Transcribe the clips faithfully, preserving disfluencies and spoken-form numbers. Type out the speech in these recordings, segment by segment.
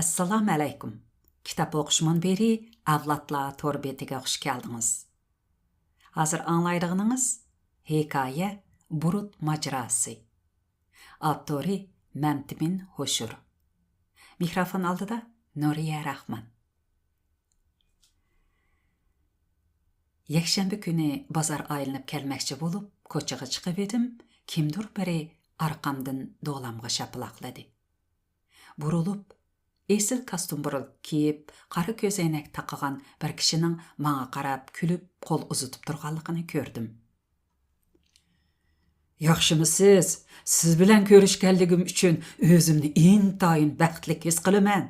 ئەسسالامۇئەلەيكۇم. كىتاب ئوقۇش مۇنبىرى ئەۋلادلار تور بېتىگە خۇش كەلدىڭىز. ھازىر ئاڭلايدىغىنىڭىز ھېكايە بۇرۇت ماجىراسى. ئاپتورى مەمتىمىن ھوشۇر. مىكروفون ئالدىدا نۇرىيە راخمان. يەكشەنبە كۈنى بازار ئايلىنىپ كەلمەكچى بولۇپ، كوچىغا چىقىۋىدىم، كىمدۇر بىرى ئارقامدىن دولامغا شاپىلاقلىدى. بۇرۇلۇپ، ئېسىل كاستيۇم بۇرۇلكا كىيىپ، قارا كۆزەينەك تاقىغان بىر كىشىنىڭ ماڭا قاراپ كۈلۈپ قول ئۇزىتىپ تۇرغانلىقىنى كۆردۈم. «ياخشىمۇسىز؟ سىز بىلەن كۆرۈشكەنلىكىم ئۈچۈن ئۆزۈمنى ئىنتايىن بەختلىك ھېس قىلىمەن.»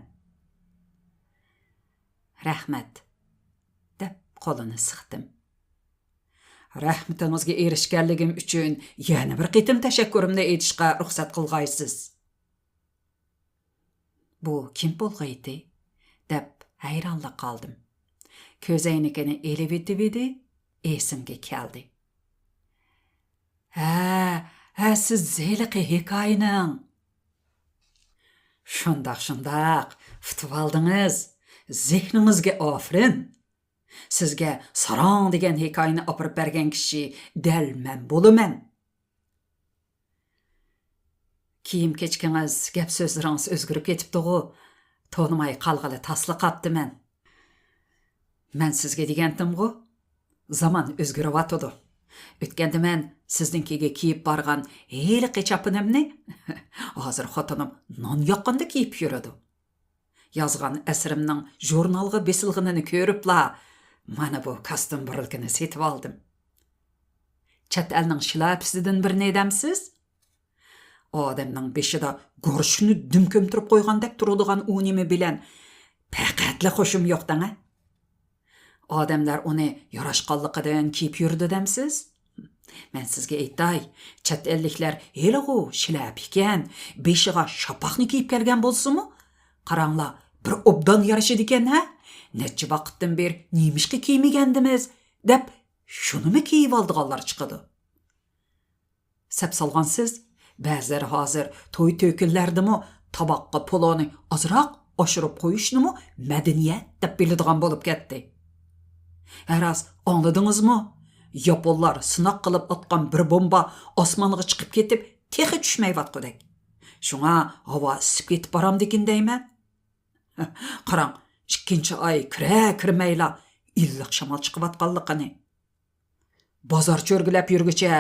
«رەھمەت» دەپ قولىنى سىقتىم. «رەھمىتىڭىزگە ئېرىشكەنلىكىم ئۈچۈن يەنە بىر قېتىم تەشەككۈرۈمنى ئېيتىشقا رۇخسەت قىلغايسىز.» «بۇ كىم بولغىيتى؟» دەپ ھەيرانلا قالدىم. كۆزەينىكىنى ئېلىۋېتىۋىدى، ئېسىمگە كەلدى. «ھە، ھە، سىز ھېلىقى ھېكايىنىڭ.» «شۇنداق، شۇنداق، ئۇتۇۋالدىڭىز. زېھنىڭىزگە ئاپىرىن. سىزگە ساراڭ دېگەن ھېكايىنى ئاپىرىپ بەرگەن كىشى دەل مەن بولىمەن.» «كىيىم-كېچىكىڭىز، گەپ-سۆزلىرىڭىز ئۆزگىرىپ كېتىپتىغۇ؟ تونۇماي قالغىلى تاسلا قاپتىمەن.» «مەن سىزگە دېگەنتىمغۇ، زامان ئۆزگىرىۋاتىدۇ. ئۆتكەندە مەن سىزنىڭكىگە كىيىپ بارغان ھېلىقى چاپىنىمنى ھازىر خوتۇنۇم نان ياققاندا كىيىپ يۈرىدۇ. يازغان ئەسىرىمنىڭ ژۇرنالغا بېسىلغىنىنى كۆرۈپلا، مانا بۇ كاستيۇم بۇرۇلكىنى سېتىۋالدىم.» «چەت ئەلنىڭ شىلاپىسىدىن بىرنى دەمسىز؟ ئادەمنىڭ بېشىدا گورشىنى دۈم كۆمتۈرۈپ قويغاندەك تۇرىدىغان ئۇ نېمە بىلەن پەقەتلا خۇشۇم يوق دەڭە. ئادەملەر ئۇنى ياراشقانلىقىدىن كىيىپ يۈرىدۇ دەمسىز؟ مەن سىزگە ئېيتاي، چەت ئەللىكلەر ھېلىغۇ شىلەپە ئىكەن، بېشىغا شاپاقنى كىيىپ كەلگەن بولسىمۇ، قاراڭلار، بىر ئوبدان يارىشىدىكەن ھە؟ نەچچە ۋاقىتتىن بېرى نېمىشقا كىيمىگەندىمىز؟» دەپ، شۇنىمۇ كىيىۋالىدىغانلار چىقىدۇ. سەپ سالغانسىز، بەزىلەر ھازىر توي-تۆكۈنلەردىمۇ تاماققا پولۇنى ئازراق ئاشۇرۇپ قويۇشنىمۇ مەدەنىيەت دەپ بىلىدىغان بولۇپ كەتتى. ھە راست، ئاڭلىدىڭىزمۇ؟ ياپونلار سىناق قىلىپ ئاتقان بىر بومبا ئاسمانغا چىقىپ كېتىپ، تېخى چۈشمەيۋاتقۇدەك. شۇڭا ھاۋا ئىسسىپ كېتىپ بارامدىكىن دەيمەن. قاراڭ، ئىككىنچى ئاي كىرە-كىرمەيلا ئىللىق شامال چىقىۋاتقانلىقىنى. بازار چۆرگىلەپ يۈرگۈچە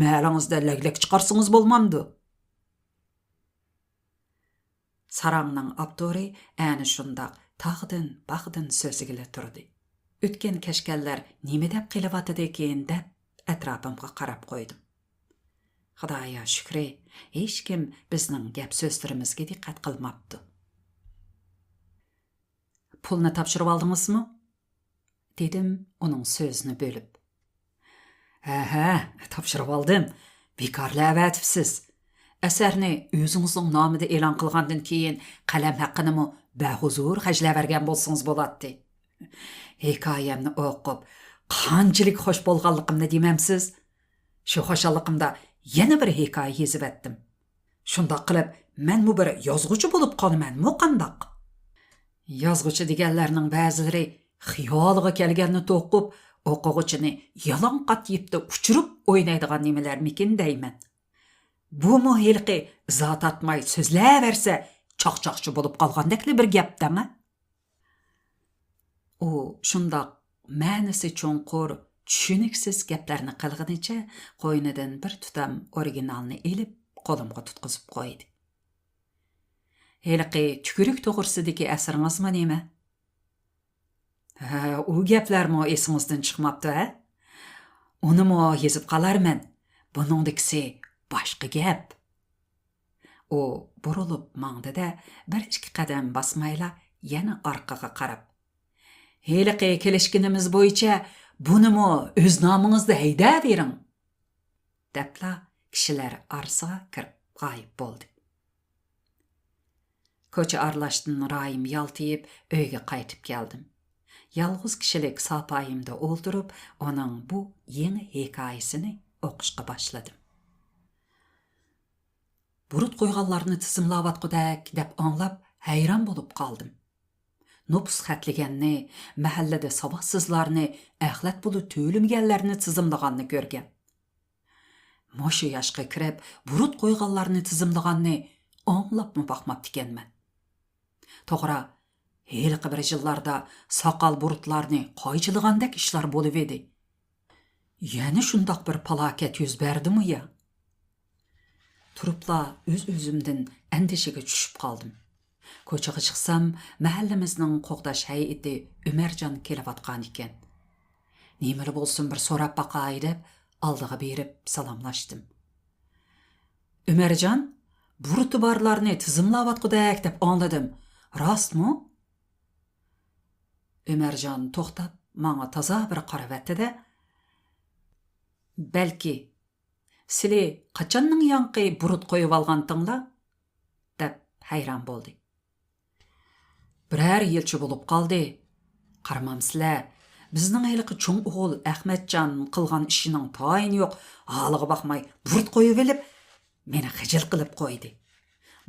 مەلىڭىزدە لەگلەك چىقارسىڭىز بولمامدۇ؟ ساراڭنىڭ ئاپتورى ئەنە شۇنداق تاغدىن، باغدىن سۆزلىگىلى تۇردى. ئۆتكەن-كەچكەنلەر نېمە دەپ قېلىۋاتىدىكىن دەپ ئەتراپىمغا قاراپ قويدۇم. خۇدايا شۈكرى، ھېچكىم بىزنىڭ گەپ-سۆزلىرىمىزگە دىققەت قىلماپتۇ. پۇلنى تاپشۇرۇۋالدىڭىزمۇ؟ دېدىم ئۇنىڭ سۆزىنى بۆلۈپ. ھە، ھە، تاپشۇرۇۋالدىم. بىكارلا ئەۋەتىپسىز. ئەسەرنى ئۆزىڭىزنىڭ نامىدا ئېلان قىلغاندىن كېيىن قەلەم ھەققىنىمۇ بەھۇزۇر خەجلەۋەرگەن بولسىڭىز بولاتتى. ھېكايەمنى ئوقۇپ، قانچىلىك خوش بولغانلىقىمنى دېمەمسىز؟ شۇ خۇشاللىقىمدا يەنە بىر ھېكايە يېزىۋەتتىم. شۇنداق قىلىپ، مەنمۇ بىر يازغۇچى بولۇپ قالىمەنمۇ قانداق؟ يازغۇچى دېگەنلەرنىڭ بەزىلىرى خىيالىغا كەلگەننى توقۇپ، ئوقۇغۇچىنى يالاڭ قات يىپتا ئۇچۇرۇپ ئوينايدىغان نېمىلەرمىكىن دەيمەن. بۇمۇ ھېلىقى ئىزا تارتماي سۆزلەۋەرسە، چاقچاقچى بولۇپ قالغاندەكلا بىر گەپ دەڭە. ئۇ شۇنداق مەنىسى چوڭقۇر، چۈشىنىكسىز گەپلەرنى قىلغىنىچە قوينىدىن بىر تۇتام ئورىگىنالنى ئېلىپ، قولۇمغا تۇتقۇزۇپ قويدى. ھېلىقى تۈكۈرۈك توغرىسىدىكى ئەسىرىڭىزمۇ نېمە؟ ھە، ئۇ گەپلەرمۇ ئېسىڭىزدىن چىقماپتۇ، ھە؟ ئۇنىمۇ يېزىپ قالارمەن. بۇنىڭدىكىسى باشقا گەپ. ئۇ بۇرۇلۇپ ماڭدى-دە، بىر ئىككى قەدەم باسمايلا يەنە ئارقىغا قاراپ، ھېلىقى كېلىشكىنىمىز بويىچە بۇنىمۇ ئۆز نامىڭىزدا ھەيدەۋېرىڭ، دەپلا كىشىلەر ئارىسىغا كىرىپ غايىب بولدى. كوچا ئارىلاشتىن رايىم يالتىيىپ، ئۆيگە قايتىپ كەلدىم. يالغۇز كىشىلىك ساپايىمدا ئولتۇرۇپ، ئۇنىڭ بۇ يېڭى ھېكايىسىنى ئوقۇشقا باشلىدىم. بۇرۇت قويغانلارنى تىزىملاۋاتقۇدەك دەپ ئاڭلاپ، ھەيران بولۇپ قالدىم. نوپۇس خەتلىگەننى، مەھەللىدە ساۋاتسىزلارنى، ئەخلەت پۇلى تۆلىمىگەنلەرنى تىزىملىغاننى كۆرگەن. مۇشۇ ياشقا كىرىپ، بۇرۇت قويغانلارنى تىزىملىغاننى ئاڭلاپمۇ باقماپتىكەنمەن. توغرا، ھېلىقى بىر يىللاردا ساقال بۇرۇتلارنى قايچىلىغاندەك ئىشلار بولۇۋىدى. يەنە شۇنداق بىر پالاكەت يۈز بەردىمۇ يا؟ تۇرۇپلا ئۆز-ئۆزۈمدىن ئەندىشىگە چۈشۈپ قالدىم. كوچىغا چىقسام، مەھەللىمىزنىڭ قوغداش ھەيئىتى ئۆمەرجان كېلىۋاتقانىكەن. نېمىلا بولسۇن، بىر سوراپ باقاي دەپ، ئالدىغا بېرىپ سالاملاشتىم. «ئۆمەرجان، بۇرۇتى بارلارنى تىزىملاۋاتقۇدەك دەپ ئاڭلىدىم. راستمۇ؟» ئۆمەرجان توختاپ، ماڭا تازا بىر قارىۋەتتى-دە، «بەلكى، سىلى قاچاننىڭ ياڭقى بۇرۇت قويۇۋالغانتىڭلار؟» دەپ ھەيران بولدى. «بىرەر يىلچە بولۇپ قالدى. قارىمامسىلەر، بىزنىڭ ھېلىقى چوڭ ئوغۇل ئەخمەتجان قىلغان ئىشىنىڭ تايىنى يوق، ھالىغا باقماي بۇرۇت قويۇۋېلىپ، مېنى خىجىل قىلىپ قويدى.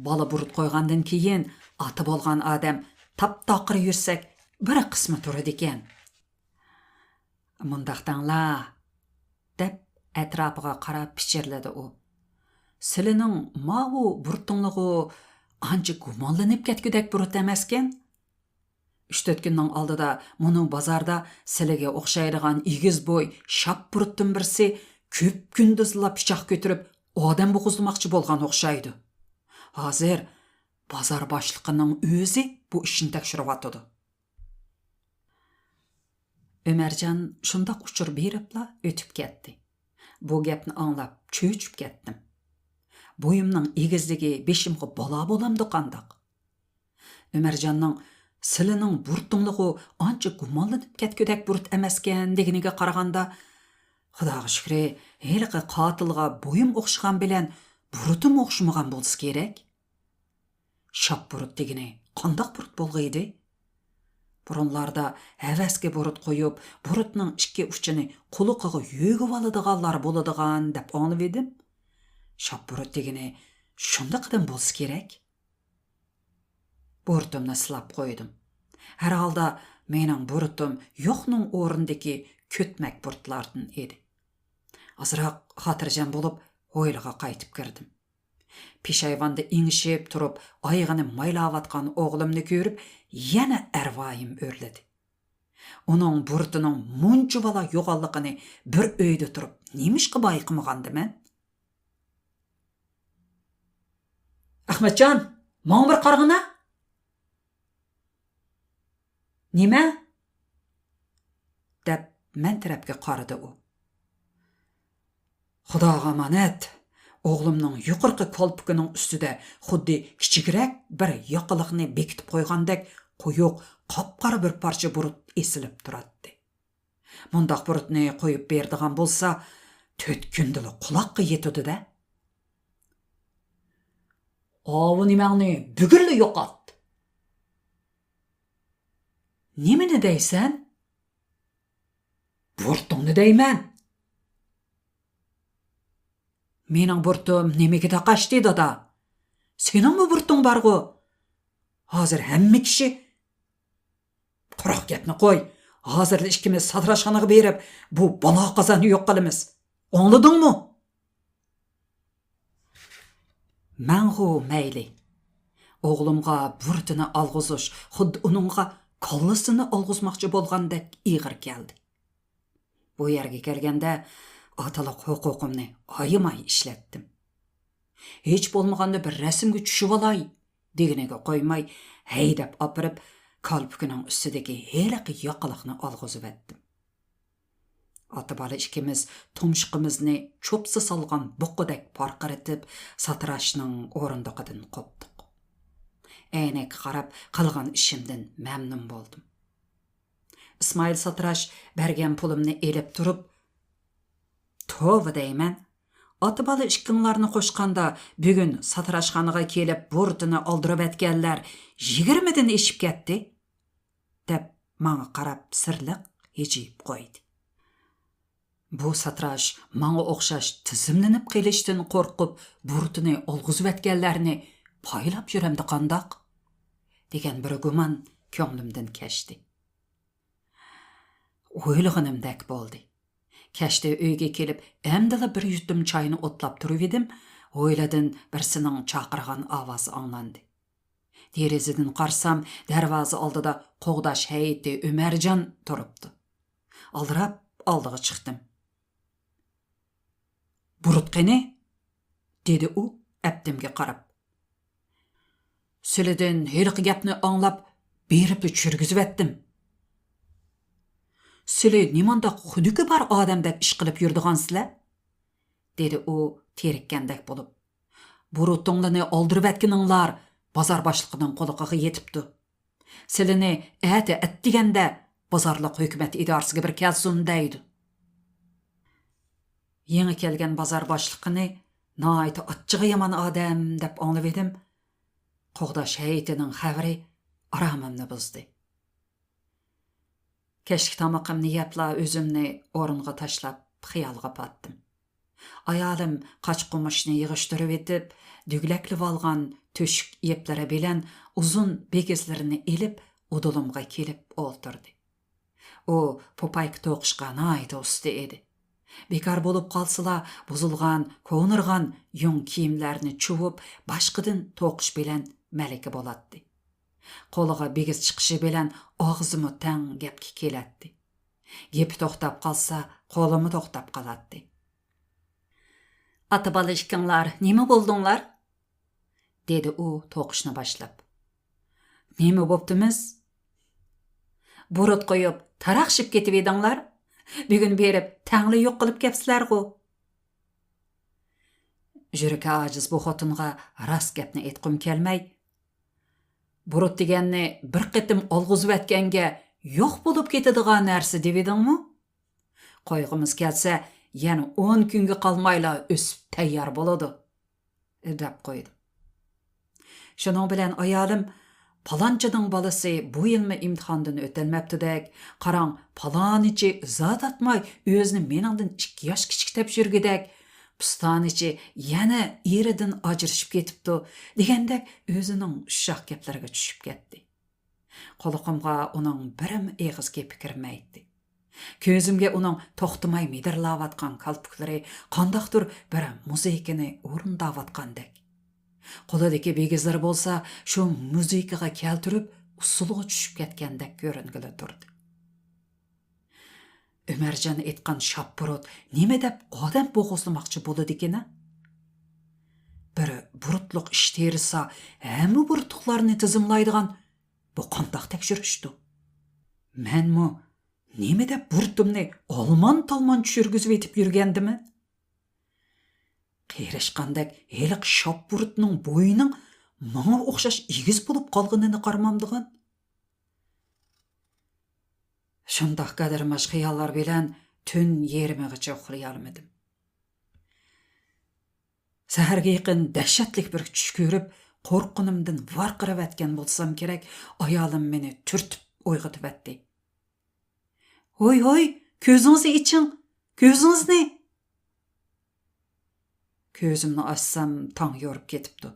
بالا بۇرۇت قويغاندىن كېيىن، ئاتا بولغان ئادەم تاپتاقىر يۈرسەك، بىر قىسمى تۇرىدىكەن.» «مۇنداق دەڭلار»، دەپ ئەتراپىغا قاراپ پىچىرلىدى ئۇ. «سىلىنىڭ ماۋۇ بۇرۇتۇڭلىغۇ ئانچە گۇمانلىنىپ كەتكۈدەك بۇرۇت ئەمەسكەن. ئۈچ-تۆت كۈننىڭ ئالدىدا مۇنۇ بازاردا سىلىگە ئوخشايدىغان ئېگىز بوي شاپ بۇرۇتتىن بىرسى كۈپكۈندۈزلا پىچاق كۆتۈرۈپ ئادەم بوغۇزلىماقچى بولغان ئوخشايدۇ. ھازىر بازار باشلىقىنىڭ ئۆزى بۇ ئىشنى تەكشۈرۈۋاتىدۇ.» ئۆمەرجان شۇنداق ئۇچۇر بېرىپلا ئۆتۈپ كەتتى. بۇ گەپنى ئاڭلاپ چۆچۈپ كەتتىم. بويۇمنىڭ ئېگىزلىكى بېشىمغا بالا بولامدۇ قانداق؟ ئۆمەرجاننىڭ «سىلىنىڭ بۇرۇتۇڭلىغۇ ئانچە گۇمانلىنىپ كەتكۈدەك بۇرۇت ئەمەسكەن» دېگىنىگە قارىغاندا، خۇداغا شۈكرى، ھېلىقى قاتىلغا بويۇم ئوخشىغان بىلەن بۇرۇتۇم ئوخشىمىغان بولسا كېرەك. شاپ بۇرۇت دېگىنى قانداق بۇرۇت بولغىيدى؟ بۇرۇنلاردا ھەۋەسكە بۇرۇت قويۇپ، بۇرۇتنىڭ ئىككى ئۇچىنى قۇلىقىغا يۆگىۋالىدىغانلار بولىدىغان دەپ ئاڭلىۋىدىم. شاپ بۇرۇت دېگىنى شۇنداق ئادەم بولسا كېرەك. بۇرۇتۇمنى سىلاپ قويدۇم. ھەر ھالدا مېنىڭ بۇرۇتۇم يوقنىڭ ئورنىدىكى كۆتمەك بۇرۇتلاردىن ئىدى. ئازراق خاتىرجەم بولۇپ، ھويلىغا قايتىپ كىردىم. پېشايۋاندا ئېڭىشىپ تۇرۇپ، ئايىغىنى مايلاۋاتقان ئوغلۇمنى كۆرۈپ، يەنە ئەرۋايىم ئۆرلىدى. ئۇنىڭ بۇرۇتىنىڭ مۇنچىۋالا يوغانلىقىنى بىر ئۆيدە تۇرۇپ نېمىشقا بايقىمىغاندىمەن؟ «ئەخمەتجان، ماڭا بىر قارىغىنا!» «نېمە؟» دەپ مەن تەرەپكە قارىدى ئۇ. خۇداغا ئامانەت، ئوغلۇمنىڭ يۇقىرىقى كالپۇكىنىڭ ئۈستىدە خۇددى كىچىكرەك بىر ياقىلىقنى بېكىتىپ قويغاندەك قويۇق، قاپقارا بىر پارچە بۇرۇت ئېسىلىپ تۇراتتى. مۇنداق بۇرۇتنى قويۇپ بېرىدىغان بولسا، تۆت كۈندىلا قۇلاققا يېتىدۇ-دە. «ئاۋۇ نېمەڭنى بۈگۈنلا يوقات!» «نېمىنى دەيسەن؟» «بۇرۇتۇڭنى دەيمەن.» «مېنىڭ بۇرۇتۇم نېمىگە تاقاشتى، دادا؟ سېنىڭمۇ بۇرۇتۇڭ بارغۇ؟ ھازىر ھەممە كىشى...» «قۇرۇق گەپنى قوي. ھازىرلا ئىككىمىز ساتىراشخانىغا بېرىپ، بۇ بالا قازاننى يوق قىلىمىز. ئاڭلىدىڭمۇ؟» ماڭغۇ مەيلى. ئوغلۇمغا بۇرۇتىنى ئالغۇزۇش خۇددى ئۇنىڭغا كاللىسىنى ئالغۇزماقچى بولغاندەك ئېغىر كەلدى. بۇ يەرگە كەلگەندە ئاتىلىق ھوقۇقۇمنى ئايىماي ئىشلەتتىم. ھېچ بولمىغاندا بىر رەسىمگە چۈشۈۋالاي دېگىنىگە قويماي، ھەيدەپ ئاپىرىپ، كالپۇكىنىڭ ئۈستىدىكى ھېلىقى ياقىلىقنى ئالغۇزۇۋەتتىم. ئاتا-بالا ئىككىمىز تۇمشۇقىمىزنى چوپسا سالغان بۇققىدەك پارقىرىتىپ، ساتىراشنىڭ ئورۇندۇقىدىن قوپتۇق. ئەينەككە قاراپ قىلغان ئىشىمدىن مەمنۇن بولدۇم. ئىسمائىل ساتىراش بەرگەن پۇلۇمنى ئېلىپ تۇرۇپ، «توۋا دەيمەن، ئاتا-بالا ئىككىڭلارنى قوشقاندا، بۈگۈن ساتىراشخانىغا كېلىپ بۇرۇتىنى ئالدۇرۇۋەتكەنلەر يىگىرمىدىن ئېشىپ كەتتى» دەپ، ماڭا قاراپ سىرلىق ھىجىيىپ قويدى. بۇ ساتىراش ماڭا ئوخشاش تىزىملىنىپ قېلىشتىن قورقۇپ، بۇرۇتىنى ئالغۇزۇۋەتكەنلەرنى پايلاپ يۈرەمدۇ قانداق؟ دېگەن بىر گۇمان كۆڭلۈمدىن كەچتى. ئويلىغىنىمدەك بولدى. كەچتە ئۆيگە كېلىپ، ئەمدىلا بىر يۇتۇم چاينى ئوتلاپ تۇرۇۋىدىم، ھويلىدىن بىرسىنىڭ چاقىرغان ئاۋازى ئاڭلاندى. دېرىزىدىن قارىسام، دەرۋازا ئالدىدا قوغداش ھەيئىتى ئۆمەرجان تۇرۇپتۇ. ئالدىراپ ئالدىغا چىقتىم. «بۇرۇت قېنى؟» دېدى ئۇ ئەپتىمگە قاراپ. «سىلىدىن ھېلىقى گەپنى ئاڭلاپ، بېرىپلا چۈشۈرگۈزۈۋەتتىم.» «سىلى نېمانداق خۇدىكى بار ئادەمدەك ئىش قىلىپ يۈرىدىغانسىلەر؟» دېدى ئۇ تېرىككەندەك بولۇپ. «بۇرۇتۇڭلىنى ئالدۇرۇۋەتكىنىڭلار بازار باشلىقىنىڭ قۇلىقىغا يېتىپتۇ. سىلىنى ئەتە ئەتىگەندە بازارلىق ھۆكۈمەت ئىدارىسىگە بىر كەلسۇن دەيدۇ.» يېڭى كەلگەن بازار باشلىقىنى ناھايىتى ئاچچىقى يامان ئادەم دەپ ئاڭلىۋىدىم. قوغداش ھەيئىتىنىڭ خەۋىرى ئارامىمنى بۇزدى. كەچلىك تامىقىمنى يەپلا ئۆزۈمنى ئورۇنغا تاشلاپ خىيالغا پاتتىم. ئايالىم قاچا-قۇمۇچنى يىغىشتۇرۇۋېتىپ، دۈگىلەكلىۋالغان تۆشۈك يىپلىرى بىلەن ئۇزۇن بىگىزلىرىنى ئېلىپ، ئۇدۇلۇمغا كېلىپ ئولتۇردى. ئۇ پوپايكا توقۇشقا ناھايىتى ئۇستا ئىدى. بىكار بولۇپ قالسىلا، بۇزۇلغان، كونىرىغان يۇڭ كىيىملەرنى چۇۋۇپ، باشقىدىن توقۇش بىلەن مەلىكە بولاتتى. قولىغا بىگىز چىقىشى بىلەن ئاغزىمۇ تەڭ گەپكە كېلەتتى. گېپى توختاپ قالسا، قولىمۇ توختاپ قالاتتى. «ئاتا-بالا ئىككىڭلار نېمە بولدۇڭلار؟» دېدى ئۇ توقۇشنى باشلاپ. «نېمە بوپتىمىز؟ بۇرۇت قويۇپ، تاراقشىپ كېتىۋىدىڭلار. بۈگۈن بېرىپ تەڭلا يوق قىلىپ كەپسىلەرغۇ.» يۈرىكى ئاجىز بۇ خوتۇنغا راست گەپنى ئېيتقۇم كەلمەي، «بۇرۇت دېگەننى بىر قېتىم ئالغۇزۇۋەتكەنگە يوق بولۇپ كېتىدىغان نەرسە دېۋىدىڭمۇ؟ قويغۇمىز كەلسە، يەنە ئون كۈنگە قالمايلا ئۆسۈپ تەييار بولىدۇ.» دەپ قويدۇم. شۇنىڭ بىلەن ئايالىم، «پالانچىنىڭ بالىسى بۇ يىلمۇ ئىمتىھاندىن ئۆتەلمەپتۇدەك، قاراڭ، پالانىچى زادى ئاتماي ئۆزىنى مېنىڭدىن ئىككى ياش كىچىك دەپ يۈرگۈدەك، پۇستانىچى يەنە ئېرىدىن ئاجرىشىپ كېتىپتۇ» دېگەندەك ئۆزىنىڭ ئۇششاق گەپلىرىگە چۈشۈپ كەتتى. قۇلىقىمغا ئۇنىڭ بىرمۇ ئېغىز گېپى كىرمەيتتى. كۆزۈمگە ئۇنىڭ توختىماي مىدىرلاۋاتقان كالپۇكلىرى قانداقتۇر بىر مۇزىكىنى ئورۇنداۋاتقاندەك. قولىدىكى بىگىزلىرى بولسا شۇ مۇزىكىغا كەلتۈرۈپ، ئۇسسۇلغا چۈشۈپ كەتكەندەك كۆرۈنگىلى تۇردى. ئۆمەرجان ئېيتقان شاپبۇرۇت نېمە دەپ ئادەم بوغۇزلىماقچى بولىدىكىن؟ بىر بۇرۇتلۇق ئىش تېرىسا، ھەممە بۇرۇتلۇقلارنى تىزىملايدىغان بۇ قانداق تەكشۈرۈشتۇ؟ مەنمۇ نېمە دەپ بۇرۇتۇمنى ئالمان-تالمان چۈشۈرگۈزۈۋېتىپ يۈرگەندىمەن؟ قېرىشقاندەك ھېلىقى شاپبۇرۇتنىڭ بويىنىڭ ماڭا ئوخشاش ئېگىز بولۇپ قالغىنىنى قارىمامدىغان؟ شۇنداق گادىرماش خىياللار بىلەن تۈن يېرىمىغىچە ئۇخلىيالمىدىم. سەھەرگە يېقىن دەھشەتلىك بىر چۈش كۆرۈپ، قورققىنىمدىن ۋارقىراۋەتكەن بولسام كېرەك، ئايالىم مېنى تۈرتۈپ ئويغىتىۋەتتى. «ھوي، ھوي، كۆزىڭىزنى ئېچىڭ، كۆزىڭىزنى!» كۆزۈمنى ئاچسام، تاڭ يورۇپ كېتىپتۇ.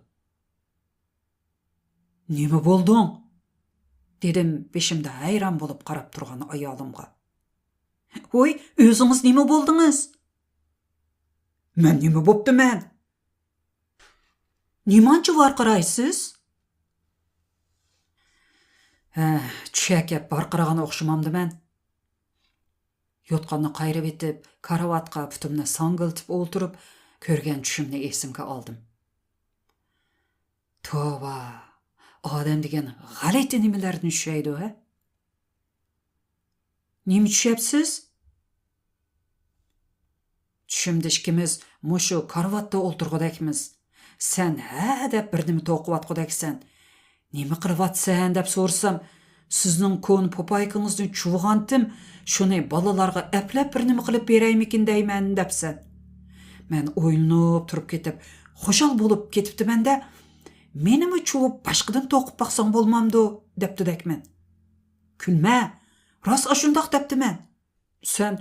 «نېمە بولدۇڭ؟» دېدىم بېشىمدا ھەيران بولۇپ قاراپ تۇرغان ئايالىمغا. «ھوي، ئۆزىڭىز نېمە بولدىڭىز؟» «مەن نېمە بوپتىمەن؟» «نېمانچە ۋارقىرايسىز؟» «ھە، چۈشەكەپ ۋارقىرىغان ئوخشىمامدىمەن؟» يوتقاننى قايرىۋېتىپ، كارىۋاتقا پۇتۇمنى ساڭگىلىتىپ ئولتۇرۇپ، كۆرگەن چۈشۈمنى ئېسىمگە ئالدىم. توۋا، ئادەم دېگەن غەلىتە نېمىلەردىن چۈشەيدۇ، ھە؟ نېمە چۈشەپسىز؟ چۈشۈمدە ئىككىمىز مۇشۇ كارىۋاتتا ئولتۇرغۇدەكمىز. سەن ھە دەپ بىر نېمە توقۇۋاتقۇدەكسەن. نېمە قىلىۋاتىسەن دەپ سورىسام، سىزنىڭ كونا پوپايكىڭىزنى چۇۋۇغانتىم، شۇنى بالىلارغا ئەپلەپ بىر نېمە قىلىپ بېرەيمىكىن دەيمەن دەپسەن. مەن ئويلىنىپ تۇرۇپ كېتىپ، خۇشال بولۇپ كېتىپتىمەن-دە، مېنىمۇ چۇۋۇپ باشقىدىن توقۇپ باقساڭ بولمامدۇ دەپتۇدەكمەن. كۈلمە، راست ئاشۇنداق دەپتىمەن. سەن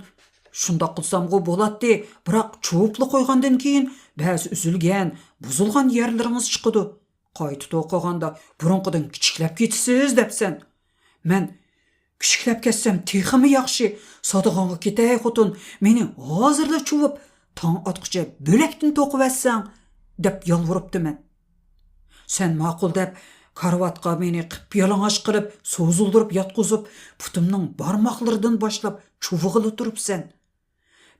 شۇنداق قىلسامغۇ بولاتتى، بىراق چۇۋۇپلا قويغاندىن كېيىن بەزى ئۈزۈلگەن، بۇزۇلغان يەرلىرىڭىز چىقىدۇ. قايتا توقۇغاندا بۇرۇنقىدىن كىچىكلەپ كېتىسىز دەپسەن. مەن كىچىكلەپ كەتسەم تېخىمۇ ياخشى، سادىغانغا كېتەي خوتۇن، مېنى ھازىرلا چۇۋۇپ، تاڭ ئاتقۇچە بۆلەكتىن توقۇۋەتسەڭ، دەپ يالۋۇرۇپتىمەن. سەن ماقۇل دەپ، كارىۋاتقا مېنى قىپيالىڭاچ قىلىپ، سوزۇلدۇرۇپ ياتقۇزۇپ، پۇتۇمنىڭ بارماقلىرىدىن باشلاپ چۇۋۇغىلى تۇرۇپسەن.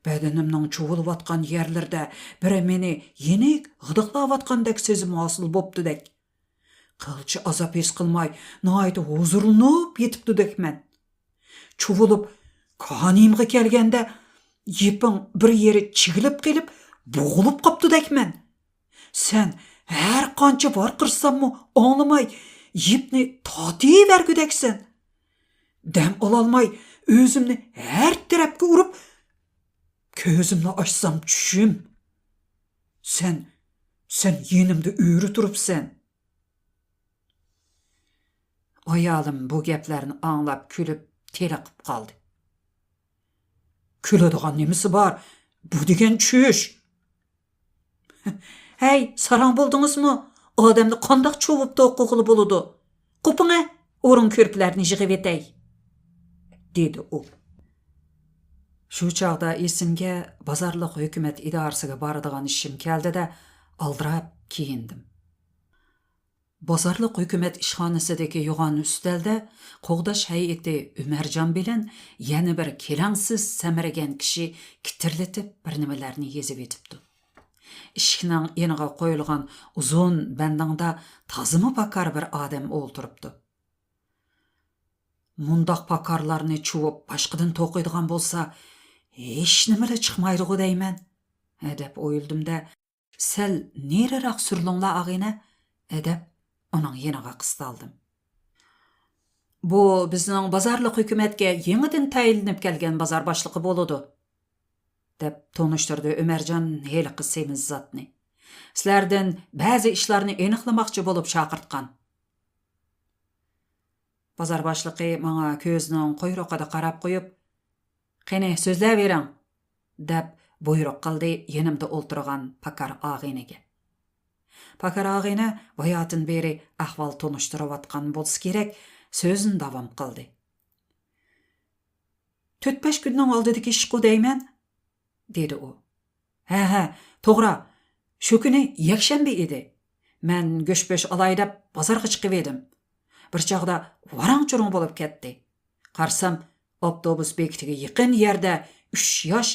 بەدىنىمنىڭ چۇۋۇلۇۋاتقان يەرلىرىدە بىرى مېنى يېنىك غىدىقلاۋاتقاندەك سېزىم ھاسىل بوپتۇدەك. قىلچە ئازاب ھېس قىلماي، ناھايىتى ھۇزۇرلىنىپ يېتىپتۇدەكمەن. چۇۋۇلۇپ، كانىيىمغا كەلگەندە، يىپىڭ بىر يېرى چىگىلىپ قېلىپ، بوغۇلۇپ قاپتۇدەكمەن. سەن ھەر قانچە ۋارقىرىساممۇ ئاڭلىماي، يىپنى تارتىۋەرگۈدەكسەن. دەم ئالالماي، ئۆزۈمنى ھەر تەرەپكە ئۇرۇپ، كۆزۈمنى ئاچسام چۈشۈم. سەن، سەن يېنىمدا ئۆرە تۇرۇپسەن. ئايالىم بۇ گەپلەرنى ئاڭلاپ كۈلۈپ تېلىقىپ قالدى. كۈلىدىغان نېمىسى بار؟ بۇ دېگەن چۈش. ھەي، ساراڭ بولدىڭىزمۇ؟ ئادەمنى قانداق چۇۋۇپ توقۇغىلى بولىدۇ؟ قوپۇڭە، ئورۇن كۆرپىلەرنى يىغىۋېتەي، دېدى ئۇ. شۇ چاغدا ئېسىمگە بازارلىق ھۆكۈمەت ئىدارىسىگە بارىدىغان ئىشىم كەلدى-دە، ئالدىراپ كىيىندىم. بازارلىق ھۆكۈمەت ئىشخانىسىدىكى يوغان ئۈستەلدە قوغداش ھەيئىتى ئۆمەرجان بىلەن يەنە بىر كېلەڭسىز سەمرىگەن كىشى كىتىرلىتىپ بىر نېمىلەرنى يېزىۋېتىپتۇ. ئىشىكنىڭ يېنىغا قويۇلغان ئۇزۇن بەندىڭدا تازىمۇ پاكار بىر ئادەم ئولتۇرۇپتۇ. مۇنداق پاكارلارنى چۇۋۇپ باشقىدىن توقۇيدىغان بولسا، ھېچنېمىلا چىقمايدىغۇ دەيمەن، دەپ ئويلىدىم-دە، سەل نېرىراق سۈرۈلۈڭلار، ئاغىنە، دەپ، ئۇنىڭ يېنىغا قىستالدىم. بۇ بىزنىڭ بازارلىق ھۆكۈمەتكە يېڭىدىن تەيىنلىنىپ كەلگەن بازار باشلىقى بولىدۇ، دەپ تونۇشتۇردى ئۆمەرجان ھېلىقى سېمىز زاتنى. سىلەردىن بەزى ئىشلارنى ئېنىقلىماقچى بولۇپ چاقىرتقان. بازار باشلىقى ماڭا كۆزىنىڭ قۇيرۇقىدا قاراپ قويۇپ، قېنى، سۆزلەۋېرىڭ، دەپ بۇيرۇق قىلدى يېنىمدا ئولتۇرغان پاكار ئاغىنىگە. پاكار ئاغىنە باياتىن بېرى ئەھۋال تونۇشتۇرۇۋاتقان بولسا كېرەك، سۆزىنى داۋام قىلدى. تۆت-بەش كۈننىڭ ئالدىدىكى ئىشقۇ دەيمەن، دېدى ئۇ. ھە، ھە، توغرا. شۇ كۈنى يەكشەنبە ئىدى. مەن گۆش-پۆش ئالاي دەپ بازارغا چىقىۋىدىم. بىر چاغدا ۋاراڭ-چۇرۇڭ بولۇپ كەتتى. قارىسام، ئاپتوبۇس بېكىتىگە يېقىن يەردە ئۈچ ياش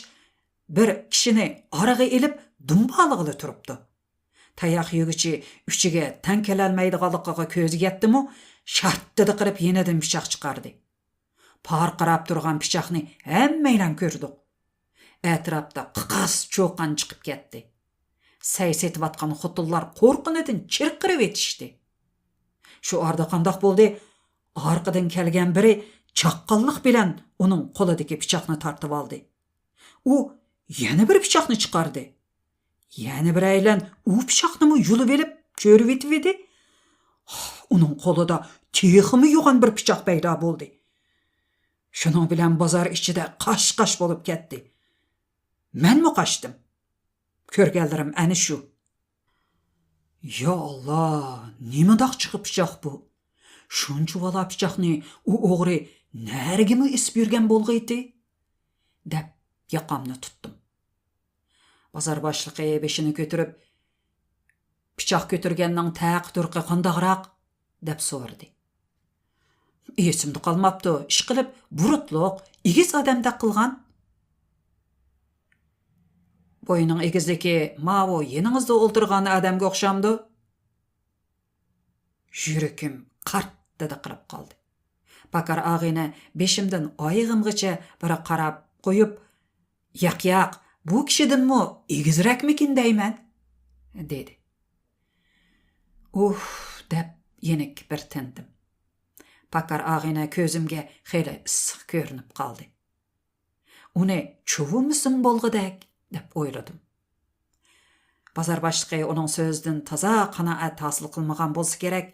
بىر كىشىنى ئارىغا ئېلىپ دۇمبالىغىلى تۇرۇپتۇ. تاياق يېگۈچى ئۈچىگە تەڭ كېلەلمەيدىغانلىقىغا كۆزى يەتتىمۇ، شارتتىدە قىلىپ يېنىدىن پىچاق چىقاردى. پارقىراپ تۇرغان پىچاقنى ھەممەيلەن كۆردۇق. ئەتراپتا قىقاس چۇقان چىقىپ كەتتى. سەي سېتىۋاتقان خوتۇنلار قورققىنىدىن چىرقىرىۋېتىشتى. شۇ ئارىدا قانداق بولدى؟ ئارقىدىن كەلگەن بىرى چاققانلىق بىلەن ئۇنىڭ قولىدىكى پىچاقنى تارتىۋالدى. ئۇ يەنە بىر پىچاقنى چىقاردى. يەنە بىرەيلەن ئۇ پىچاقنىمۇ يۇلۇۋېلىپ چۆرۈۋېتىۋىدى. ئۇنىڭ قولىدا تېخىمۇ يوغان بىر پىچاق پەيدا بولدى. شۇنىڭ بىلەن بازار ئىچىدە قاش-قاش بولۇپ كەتتى. مەنمۇ قاچتىم. كۆرگەنلىرىم ئەنە شۇ. يا ئاللا، نېمانداق چىقى پىچاق بۇ؟ شۇنچىۋالا پىچاقنى ئۇ ئوغرى نەرىگىمۇ ئېسىپ يۈرگەن بولغىيتى؟ دەپ ياقامنى تۇتتۇم. بازار باشلىقى بېشىنى كۆتۈرۈپ، پىچاق كۆتۈرگەننىڭ تەقى-تۇرقى قانداقراق؟ دەپ سورىدى. ئېسىمدە قالماپتۇ، ئىشقىلىپ بۇرۇتلۇق، ئېگىز ئادەمدەك قىلغان. بوينىنىڭ ئېگىزلىكى ماۋۇ يېنىڭىزدا ئولتۇرغان ئادەمگە ئوخشامدۇ؟ يۈرىكىم قارتتىدە قىلىپ قالدى. پاكار ئاغىنە بېشىمدىن ئايىغىمغىچە بىر قاراپ قويۇپ، ياق، ياق، بۇ كىشىدىنمۇ ئېگىزرەكمىكىن دەيمەن، دېدى. ئۇھ دەپ يېنىك بىر تىندىم. پاكار ئاغىنە كۆزۈمگە خېلى ئىسسىق كۆرۈنۈپ قالدى. ئۇنى چۇۋۇمىسىمۇ بولغۇدەك، دەپ ئويلىدىم. بازار باشلىقى ئۇنىڭ سۆزىدىن تازا قانائەت ھاسىل قىلمىغان بولسا كېرەك.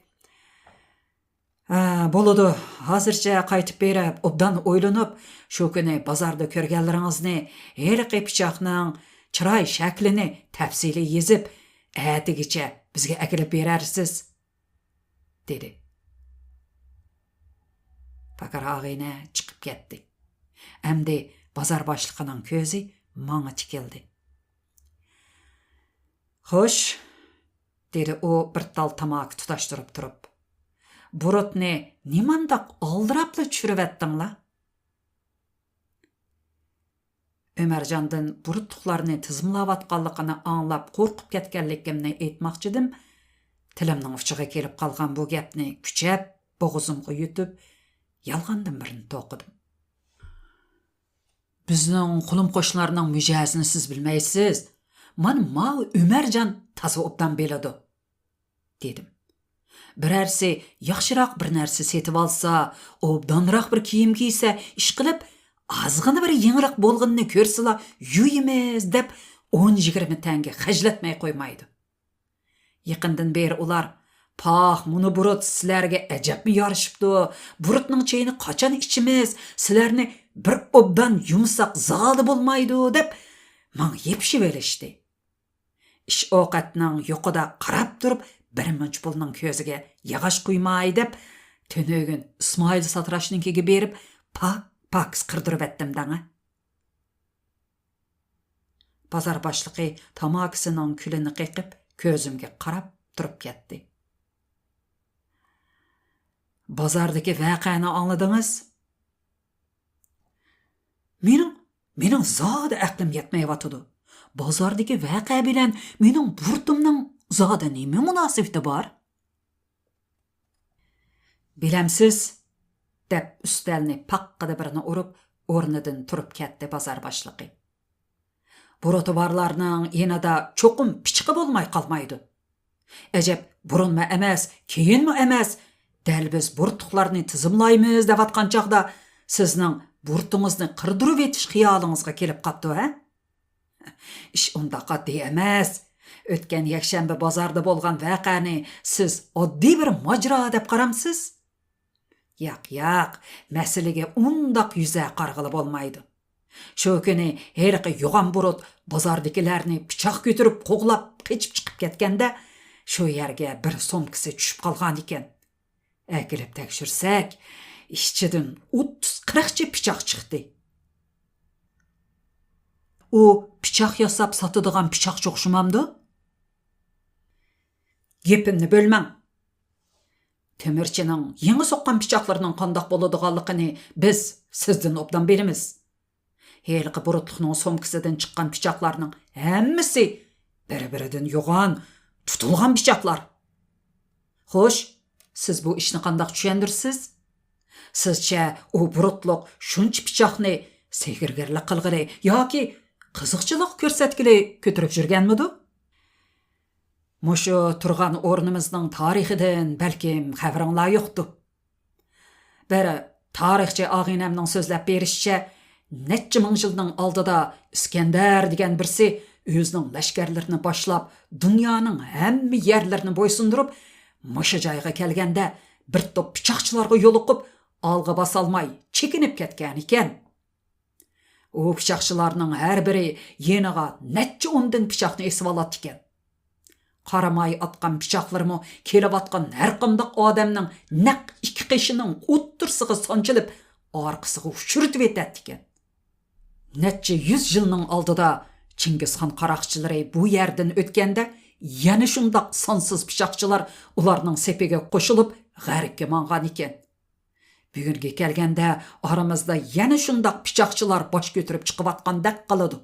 ھە، بولىدۇ، ھازىرچە قايتىپ بېرىپ، ئوبدان ئويلىنىپ، شۇ كۈنى بازاردا كۆرگەنلىرىڭىزنى، ھېلىقى پىچاقنىڭ چىراي شەكلىنى تەپسىلىي يېزىپ، ئەتىگىچە بىزگە ئەكىلىپ بېرەرسىز، دېدى. پاكار ئاغىنە چىقىپ كەتتى. ئەمدى بازار باشلىقىنىڭ كۆزى ماڭا تىكىلدى. خوش، دېدى ئۇ بىر تال تاماكا تۇتاشتۇرۇپ تۇرۇپ. بۇرۇتنى نېمانداق ئالدىراپلا چۈشۈرۈۋەتتىڭلار؟ ئۆمەرجاندىن بۇرۇتلۇقلارنى تىزىملاۋاتقانلىقىنى ئاڭلاپ قورقۇپ كەتكەنلىكىمنى ئېيتماقچىدىم، تىلىمنىڭ ئۇچىغا كېلىپ قالغان بۇ گەپنى كۈچەپ بوغۇزۇمغا يۇتۇپ، يالغاندىن بىرنى توقۇدۇم. بىزنىڭ قولۇم-قوشنىلارنىڭ مىجەزىنى سىز بىلمەيسىز. مانا ماۋۇ ئۆمەرجان تازا ئوبدان بىلىدۇ، دېدىم. بىرەرسى ياخشىراق بىر نەرسە سېتىۋالسا، ئوبدانراق بىر كىيىم كىيسە، ئىشقىلىپ، ئازغىنە بىر يېڭىلىق بولغىنىنى كۆرسىلا، يۇيىمىز دەپ ئون يىگىرمە تەڭگە خەجلەتمەي قويمايدۇ. يېقىندىن بېرى ئۇلار، پاھ، مۇنۇ بۇرۇت سىلەرگە ئەجەبمۇ يارىشىپتۇ، بۇرۇتنىڭ چېيىنى قاچان ئىچىمىز، سىلەرنى بىر ئوبدان يۇمساق زادى بولمايدۇ، دەپ ماڭا يېپىشىۋېلىشتى. ئىش ئوقەتنىڭ يوقىدا قاراپ تۇرۇپ، بىرمۇنچە پۇلنىڭ كۆزىگە ياغاچ قۇيماي دەپ، تۈنۈگۈن ئىسمائىل ساتىراشنىڭكىگە بېرىپ، پاك پاكىز قىردۇرۇۋەتتىم دەڭە. بازار باشلىقى تاماكىسىنىڭ كۈلىنى قېقىپ، كۆزۈمگە قاراپ تۇرۇپ كەتتى. بازاردىكى ۋەقەنى ئاڭلىدىڭىز؟ مېنىڭ، مېنىڭ زادى ئەقلىم يەتمەيۋاتىدۇ. بازاردىكى ۋەقە بىلەن مېنىڭ بۇرۇتۇمنىڭ زادى نېمە مۇناسىۋىتى بار؟ بىلەمسىز؟ دەپ ئۈستەلنى پاققىدە بىرنى ئۇرۇپ، ئورنىدىن تۇرۇپ كەتتى بازار باشلىقى. بۇرۇتى بارلارنىڭ يېنىدا چوقۇم پىچىقى بولماي قالمايدۇ. ئەجەب، بۇرۇنمۇ ئەمەس، كېيىنمۇ ئەمەس، دەل بىز بۇرۇتلۇقلارنى تىزىملايمىز دەۋاتقان چاغدا سىزنىڭ بۇرۇتىڭىزنى قىردۇرۇۋېتىش خىيالىڭىزغا كېلىپ قاپتۇ، ھە؟ ئىش ئۇنداق ئاددىي ئەمەس. ئۆتكەن يەكشەنبە بازاردا بولغان ۋەقەنى سىز ئاددىي بىر ماجىرا دەپ قارامسىز؟ ياق، ياق، مەسىلىگە ئۇنداق يۈزە قارىغىلى بولمايدۇ. شۇ كۈنى ھېلىقى يوغان بۇرۇت بازاردىكىلەرنى پىچاق كۆتۈرۈپ قوغلاپ قېچىپ چىقىپ كەتكەندە، شۇ يەرگە بىر سومكىسى چۈشۈپ قالغانىكەن. ئەكېلىپ تەكشۈرسەك، ئىچىدىن ئوتتۇز قىرىقچە پىچاق چىقتى. ئۇ پىچاق ياساپ ساتىدىغان پىچاقچى ئوخشىمامدۇ؟ گېپىمنى بۆلمەڭ. تۆمۈرچىنىڭ يېڭى سوققان پىچاقلىرىنىڭ قانداق بولىدىغانلىقىنى بىز سىزدىن ئوبدان بىلىمىز. ھېلىقى بۇرۇتلۇقنىڭ سومكىسىدىن چىققان پىچاقلارنىڭ ھەممىسى بىر-بىرىدىن يوغان، تۇتۇلغان پىچاقلار. خوش، سىز بۇ ئىشنى قانداق چۈشەندۈرىسىز؟ سىزچە ئۇ بۇرۇتلۇق شۇنچە پىچاقنى سېھىرگەرلىك قىلغىلى ياكى قىزىقچىلىق كۆرسەتكىلى كۆتۈرۈپ يۈرگەنمىدۇ؟ مۇشۇ تۇرغان ئورنىمىزنىڭ تارىخىدىن بەلكىم خەۋىرىڭلار يوقتۇ. بىر تارىخچى ئاغىنەمنىڭ سۆزلەپ بېرىشىچە، نەچچە مىڭ يىلنىڭ ئالدىدا ئىسكەندەر دېگەن بىرسى ئۆزىنىڭ لەشكەرلىرىنى باشلاپ، دۇنيانىڭ ھەممە يەرلىرىنى بويسۇندۇرۇپ، مۇشۇ جايغا كەلگەندە، بىر توپ پىچاقچىلارغا يولۇقۇپ، ئالغا باسالماي چېكىنىپ كەتكەنىكەن. ئۇ پىچاقچىلارنىڭ ھەر بىرى يېنىغا نەچچە ئوندىن پىچاقنى ئېسىۋالاتتىكەن. قاراماي ئاتقان پىچاقلىرىمۇ كېلىۋاتقان ھەرقانداق ئادەمنىڭ نەق ئىككى قېشىنىڭ ئوتتۇرىسىغا سانچىلىپ، ئارقىسىغا ئۇچۇرتۇۋېتەتتىكەن. نەچچە يۈز يىلنىڭ ئالدىدا چىڭگىزخان قاراقچىلىرى بۇ يەردىن ئۆتكەندە، يەنە شۇنداق سانسىز پىچاقچىلار ئۇلارنىڭ سېپىگە قوشۇلۇپ، غەربكە ماڭغانىكەن. بۈگۈنگە كەلگەندە، ئارىمىزدا يەنە شۇنداق پىچاقچىلار باش كۆتۈرۈپ چىقىۋاتقاندەك قىلىدۇ.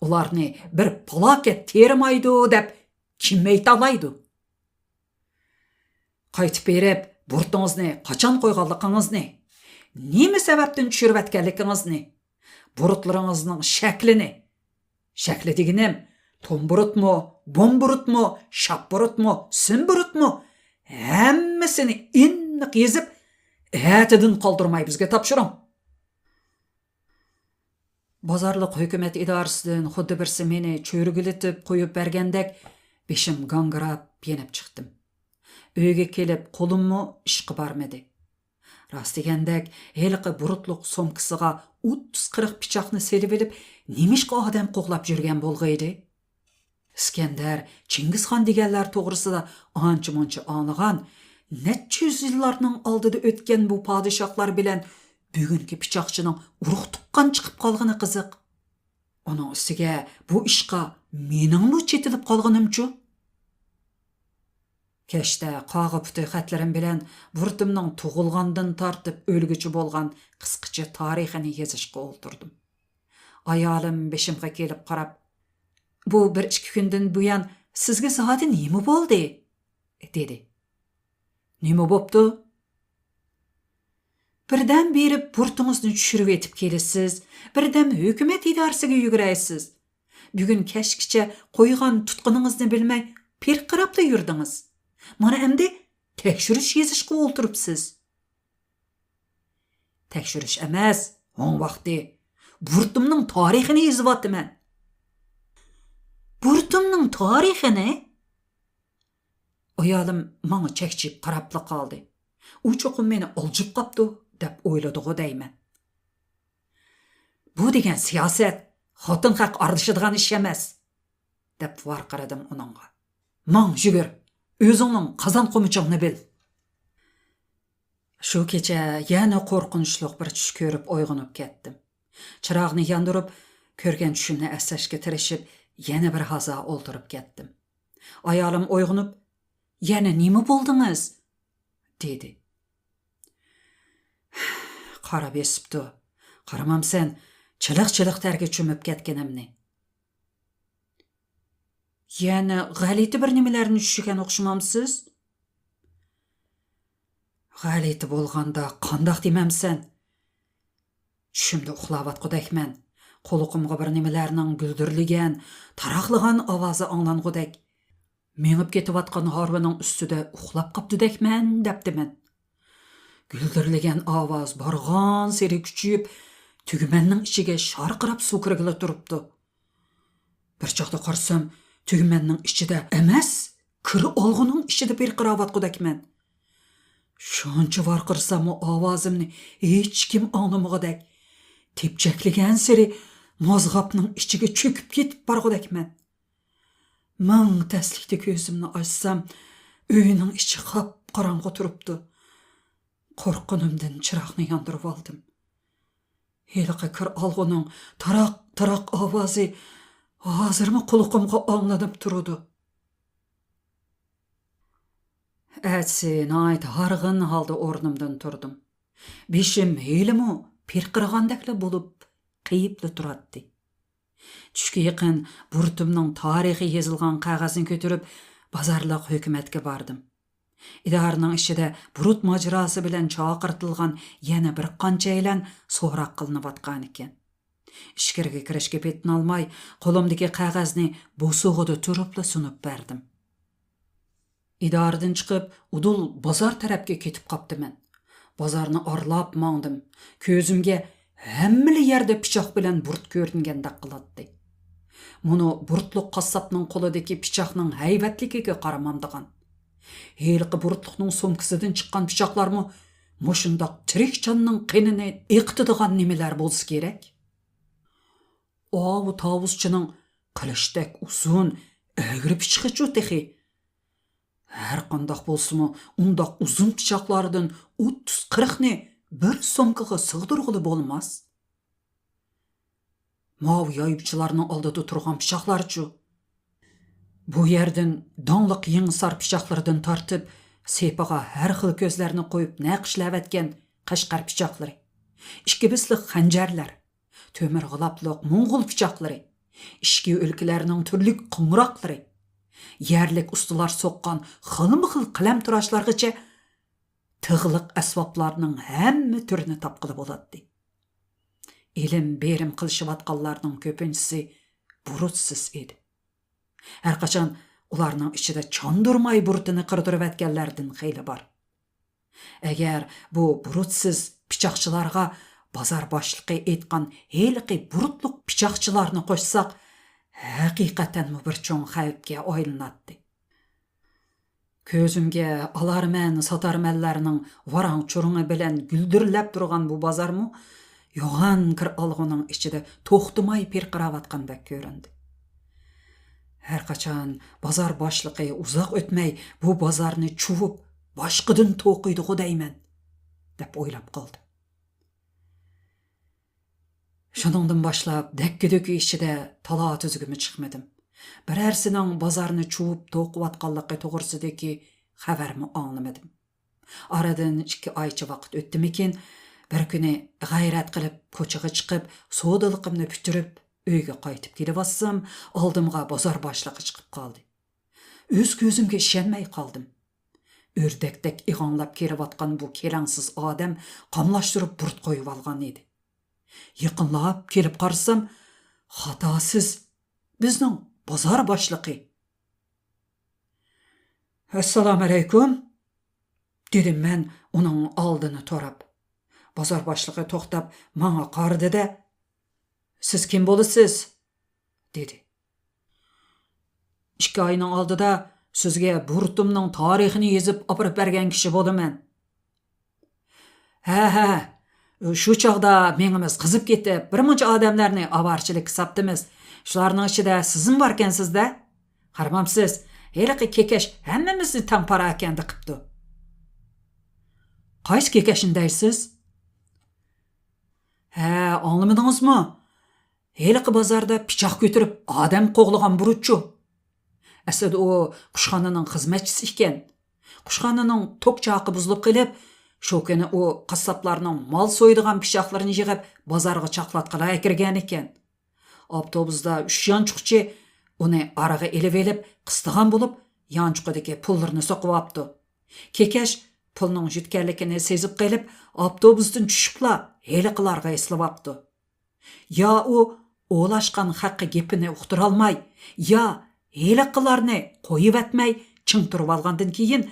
ئۇلارنى بىر پالاكەت تېرىمايدۇ دەپ كىم ئېيتالايدۇ؟ قايتىپ بېرىپ، بۇرۇتىڭىزنى قاچان قويغانلىقىڭىزنى، نېمە سەۋەبتىن چۈشۈرۈۋەتكەنلىكىڭىزنى، بۇرۇتلىرىڭىزنىڭ شەكلىنى، شەكلى دېگىنىم، توم بۇرۇتمۇ، بوم بۇرۇتمۇ، شاپ بۇرۇتمۇ، سىم بۇرۇتمۇ، ھەممىسىنى ئېنىق يېزىپ، ئەتىدىن قالدۇرماي بىزگە تاپشۇرۇڭ. بازارلىق ھۆكۈمەت ئىدارىسىدىن خۇددى بىرسى مېنى چۆرگىلىتىپ قويۇپ بەرگەندەك، بېشىم گاڭگىراپ يېنىپ چىقتىم. ئۆيگە كېلىپ، قولۇممۇ ئىشقا بارمىدى. راست دېگەندەك، ھېلىقى بۇرۇتلۇق سومكىسىغا ئوتتۇز قىرىق پىچاقنى سېلىۋېلىپ، نېمىشقا ئادەم قوغلاپ يۈرگەن بولغىيدى؟ ئىسكەندەر، چىڭگىزخان دېگەنلەر توغرىسىدا ئانچە-مۇنچە ئاڭلىغان، نەچچە يۈز يىللارنىڭ ئالدىدا ئۆتكەن بۇ پادىشاھلار بىلەن بۈگۈنكى پىچاقچىنىڭ ئۇرۇق تۇغقان چىقىپ قالغىنى قىزىق. ئۇنىڭ ئۈستىگە بۇ ئىشقا مېنىڭمۇ چېتىلىپ قالغىنىمچۇ؟ كەچتە قاغا پۇتى خەتلىرىم بىلەن بۇرۇتۇمنىڭ تۇغۇلغاندىن تارتىپ ئۆلگۈچە بولغان قىسقىچە تارىخىنى يېزىشقا ئولتۇردۇم. ئايالىم بېشىمغا كېلىپ قاراپ، «بۇ بىر ئىككى كۈندىن بۇيان سىزگە زادى نېمە بولدى؟» دېدى. «نېمە بوپتۇ؟» «بىردەم بېرىپ بۇرۇتىڭىزنى چۈشۈرۈۋېتىپ كېلىسىز، بىردەم ھۆكۈمەت ئىدارىسىگە يۈگۈرەيسىز. بۈگۈن كەچكىچە قويغان تۇتقىنىڭىزنى بىلمەي پىرقىراپلا يۈردىڭىز. مانا ئەمدى تەكشۈرۈش يېزىشقا ئولتۇرۇپسىز.» «تەكشۈرۈش ئەمەس، ھوڭ ۋاقتى. بۇرۇتۇمنىڭ تارىخىنى يېزىۋاتىمەن.» «بۇرۇتۇمنىڭ تارىخىنى؟» ئايالىم ماڭا چەكچىيىپ قاراپلا قالدى. ئۇ چوقۇم مېنى ئالجىپ قاپتۇ دەپ ئويلىدىغۇ دەيمەن. «بۇ دېگەن سىياسەت، خوتۇن خەق ئارىلىشىدىغان ئىش ئەمەس.» دەپ ۋارقىرىدىم ئۇنىڭغا. «ماڭ، يۈگۈر، ئۆزۈڭنىڭ قازان قومۇچۇڭنى بىل.» شۇ كېچە يەنە قورقۇنچلۇق بىر چۈش كۆرۈپ ئويغىنىپ كەتتىم. چىراغنى ياندۇرۇپ، كۆرگەن چۈشۈمنى ئەسلەشكە تىرىشىپ، يەنە بىر ھازا ئولتۇرۇپ كەتتىم. ئايالىم ئويغىنىپ، «يەنە نېمە بولدىڭىز؟» دېدى. «قارا بېسىپتۇ. قارىمامسەن، چىلىق-چىلىق تەرگە چۆمۈپ كەتكىنىمنى.» «يەنە غەلىتە بىر نېمىلەرنى چۈشۈرگەن ئوخشىمامسىز؟» «غەلىتە بولغاندا قانداق دېمەمسەن؟ چۈشۈمدە ئۇخلاۋاتقۇدەكمەن. قۇلىقىمغا بىر نېمىلەرنىڭ گۈلدۈرلىگەن، تاراقلىغان ئاۋازى ئاڭلانغۇدەك. مېڭىپ كېتىۋاتقان ھارۋىنىڭ ئۈستىدە ئۇخلاپ قاپتۇدەكمەن» دەپتىمەن. گۈلدۈرلىگەن ئاۋاز بارغانسېرى كۈچىيىپ، تۈگمەننىڭ ئىچىگە شارقىراپ سۇ كىرگىلى تۇرۇپتۇ. بىر چاغدا قارىسام، تۈگمەننىڭ ئىچىدە ئەمەس، كىر ئالغۇنىڭ ئىچىدە پىرقىراۋاتقۇدەكمەن. شۇنچە ۋارقىرىساممۇ ئاۋازىمنى ھېچكىم ئاڭلىمىغۇدەك، تېپچەكلىگەنسېرى مازغاپنىڭ ئىچىگە چۆكۈپ كېتىپ بارغۇدەكمەن. مىڭ تەسلىكتە كۆزۈمنى ئاچسام، ئۆينىڭ ئىچى قاپقاراڭغۇ تۇرۇپتۇ. قورققىنىمدىن چىراغنى ياندۇرۇۋالدىم. ھېلىقى كىر ئالغۇنىڭ تاراق-تاراق ئاۋازى ھازىرمۇ قۇلىقىمغا ئاڭلىنىپ تۇرىدۇ. ئەتىسى ناھايىتى ھارغىن ھالدا ئورنۇمدىن تۇردۇم. بېشىم ھېلىمۇ پىرقىرىغاندەكلا بولۇپ، قېيىپلا تۇراتتى. چۈشكە يېقىن بۇرۇتۇمنىڭ تارىخى يېزىلغان قەغەزنى كۆتۈرۈپ، بازارلىق ھۆكۈمەتكە باردىم. ئىدارىنىڭ ئىچىدە بۇرۇت ماجىراسى بىلەن چاقىرتىلغان يەنە بىر قانچەيلەن سوراق قىلىنىۋاتقانىكەن. ئىچكىرىگە كىرىشكە پېتىنالماي، قولۇمدىكى قەغەزنى بوسۇغىدا تۇرۇپلا سۇنۇپ بەردىم. ئىدارىدىن چىقىپ، ئۇدۇل بازار تەرەپكە كېتىپ قاپتىمەن. بازارنى ئارىلاپ ماڭدىم. كۆزۈمگە ھەممىلا يەردە پىچاق بىلەن بۇرۇت كۆرۈنگەندەك قىلاتتى. مۇنۇ بۇرۇتلۇق قاسساپنىڭ قولىدىكى پىچاقنىڭ ھەيۋەتلىكىگە قارىمامدىغان. ھېلىقى بۇرۇتلۇقنىڭ سومكىسىدىن چىققان پىچاقلارمۇ مۇشۇنداق تىرىك جاننىڭ قېنىنى ئېقىتىدىغان نېمىلەر بولسا كېرەك؟ ئاۋۇ تاۋۇزچىنىڭ قىلىچتەك ئۇزۇن ئەگرى پىچىقىچۇ تېخى. ھەر قانداق بولسىمۇ، ئۇنداق ئۇزۇن پىچاقلاردىن ئوتتۇز قىرىقنى بىر سومكىغا سىغدۇرغىلى بولماس. ماۋۇ يايمىچىلارنىڭ ئالدىدا تۇرغان پىچاقلارچۇ؟ بۇ يەردىن داڭلىق يېڭىسار پىچاقلىرىدىن تارتىپ، سېپىغا ھەر خىل كۆزلەرنى قويۇپ نەقىشلەۋەتكەن قەشقەر پىچاقلىرى، ئىككى بىسلىق خەنجەرلەر، تۆمۈر غىلاپلىق موڭغۇل پىچاقلىرى، ئىچكى ئۆلكىلەرنىڭ تۈرلۈك قوڭغۇراقلىرى، يەرلىك ئۇستىلار سوققان خىلمۇ خىل قەلەمتىراشلارغىچە تىغلىق ئەسۋابلارنىڭ ھەممە تۈرىنى تاپقىلى بولاتتى. ئېلىم بېرىم قىلىشىۋاتقانلارنىڭ كۆپىنچىسى بۇرۇتسىز ئىدى. ھەرقاچان ئۇلارنىڭ ئىچىدە چاندۇرماي بۇرۇتىنى قىردۇرۇۋەتكەنلەردىن خېلى بار. ئەگەر بۇ بۇرۇتسىز پىچاقچىلارغا بازار باشلىقى ئېيتقان ھېلىقى بۇرۇتلۇق پىچاقچىلارنى قوشساق، ھەقىقەتەنمۇ بىر چوڭ خەۋپكە ئايلىناتتى. كۆزۈمگە ئالارمەن، ساتارمەنلەرنىڭ ۋاراڭ-چۇرۇڭى بىلەن گۈلدۈرلەپ تۇرغان بۇ بازارمۇ يوغان كىر ئالغۇنىڭ ئىچىدە توختىماي پىرقىراۋاتقاندەك كۆرۈندى. ھەرقاچان بازار باشلىقى ئۇزاق ئۆتمەي بۇ بازارنى چۇۋۇپ، باشقىدىن توقۇيدىغۇ دەيمەن، دەپ ئويلاپ قالدىم. شۇنىڭدىن باشلاپ دەككە-دۈككە ئىچىدە تالا-تۈزگىمۇ چىقمىدىم. بىرەرسىنىڭ بازارنى چۇۋۇپ توقۇۋاتقانلىقى توغرىسىدىكى خەۋەرمۇ ئاڭلىمىدىم. ئارىدىن ئىككى ئايچە ۋاقىت ئۆتتىمىكىن، بىر كۈنى غەيرەت قىلىپ كوچىغا چىقىپ، سودىلىقىمنى پۈتتۈرۈپ، ئۆيگە قايتىپ كېلىۋاتسام، ئالدىمغا بازار باشلىقى چىقىپ قالدى. ئۆز كۆزۈمگە ئىشەنمەي قالدىم. ئۆردەكتەك ئىغاڭلاپ كېلىۋاتقان بۇ كېلەڭسىز ئادەم قاملاشتۇرۇپ بۇرۇت قويۇۋالغان ئىدى. يېقىنلاپ كېلىپ قارىسام، خاتاسىز، بىزنىڭ بازار باشلىقى. «ئەسسالامۇئەلەيكۇم!» دېدىم مەن ئۇنىڭ ئالدىنى توراپ. بازار باشلىقى توختاپ ماڭا قارىدى-دە، «سىز كىم بولىسىز؟» دېدى. «ئىككى ئاينىڭ ئالدىدا سىزگە بۇرۇتۇمنىڭ تارىخىنى يېزىپ ئاپىرىپ بەرگەن كىشى بولىمەن.» «ھە، ھە، شۇ چاغدا مېڭىمىز قىزىپ كېتىپ، بىر مۇنچە ئادەملەرنى ئاۋارىچىلىككە ساپتىمىز. شۇلارنىڭ ئىچىدە سىزمۇ باركەنسىز-دە. قارىمامسىز، ھېلىقى كېكەش ھەممىمىزنى تەڭ پاراكەندە قىپتۇ.» «قايسى كېكەشنى دەيسىز؟» «ھە، ئاڭلىمىدىڭىزمۇ؟ ھېلىقى بازاردا پىچاق كۆتۈرۈپ ئادەم قوغلىغان بۇرۇتچۇ. ئەسلىدە ئۇ قۇشخانىنىڭ خىزمەتچىسى ئىكەن. قۇشخانىنىڭ توك چاقى بۇزۇلۇپ قېلىپ، شۇ كۈنى ئۇ قاسساپلارنىڭ مال سويىدىغان پىچاقلىرىنى يىغىپ، بازارغا چاقلاتقىلى ئەكىرگەنىكەن. ئاپتوبۇستا ئۈچ يانچۇقچى ئۇنى ئارىغا ئېلىۋېلىپ، قىستىغان بولۇپ، يانچۇقىدىكى پۇللىرىنى سوقۇۋاپتۇ. كېكەچ پۇلنىڭ يۈتكەنلىكىنى سېزىپ قېلىپ، ئاپتوبۇستىن چۈشۈپلا ھېلىقىلارغا ئېسىلىۋاپتۇ. يا ئۇ ئولاشقان خەققە گېپىنى ئۇقتۇرالماي، يا ھېلىقىلارنى قويۇۋەتمەي چىڭ تۇرۇۋالغاندىن كېيىن،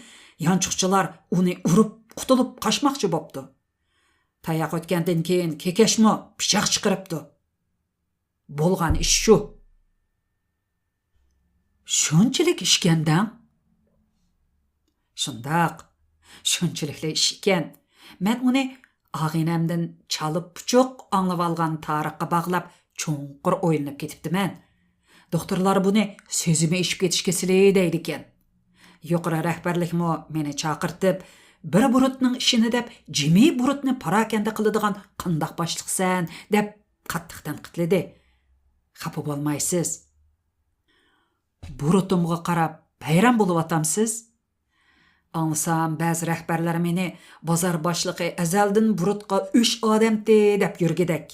يانچۇقچىلار ئۇنى ئۇرۇپ قۇتۇلۇپ قاچماقچى بوپتۇ. تاياق ئۆتكەندىن كېيىن كېكەچمۇ پىچاق چىقىرىپتۇ. بولغان ئىش شۇ.» «شۇنچىلىك ئىشكەندەڭ؟» «شۇنداق، شۇنچىلىكلا ئىش ئىكەن. مەن ئۇنى ئاغىنەمدىن چالا پۇچۇق ئاڭلىۋالغان تارىخقا باغلاپ چوڭقۇر ئويلىنىپ كېتىپتىمەن. دوختۇرلار بۇنى سېزىمى ئېشىپ كېتىش كېسىلى دەيدىكەن. يۇقىرى رەھبەرلىكمۇ مېنى چاقىرتىپ، بىر بۇرۇتنىڭ ئىشىنى دەپ، جىمى بۇرۇتنى پاراكەندە قىلىدىغان قانداق باشلىقسەن دەپ قاتتىق تەنقىدلىدى. خاپا بولمايسىز.» «بۇرۇتۇمغا قاراپ ھەيران بولۇۋاتامسىز؟ ئاڭلىسام، بەزى رەھبەرلەر مېنى بازار باشلىقى ئەزەلدىن بۇرۇتقا ئۆچ ئادەمتى دەپ يۈرگۈدەك.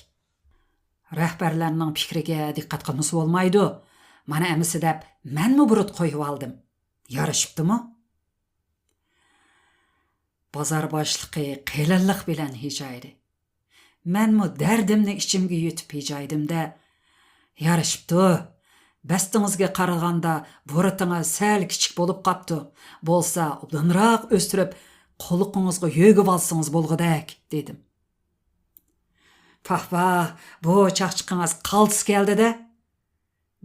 رەھبەرلەرنىڭ پىكرىگە دىققەت قىلمىسا بولمايدۇ. مانا ئەمىسە دەپ مەنمۇ بۇرۇت قويۇۋالدىم. يارىشىپتىمۇ؟» بازار باشلىقى قېلىنلىق بىلەن ھىجايدى. مەنمۇ دەردىمنى ئىچىمگە يۇتۇپ ھىجايدىم-دە، «يارىشىپتۇ. بەستىڭىزگە قارىغاندا بۇرۇتىڭىز سەل كىچىك بولۇپ قاپتۇ. بولسا ئوبدانراق ئۆستۈرۈپ، قۇلىقىڭىزغا يۆگىۋالسىڭىز بولغۇدەك» دېدىم. «پاھ، پاھ، بۇ چاقچىقىڭىز قالتىس كەلدى-دە»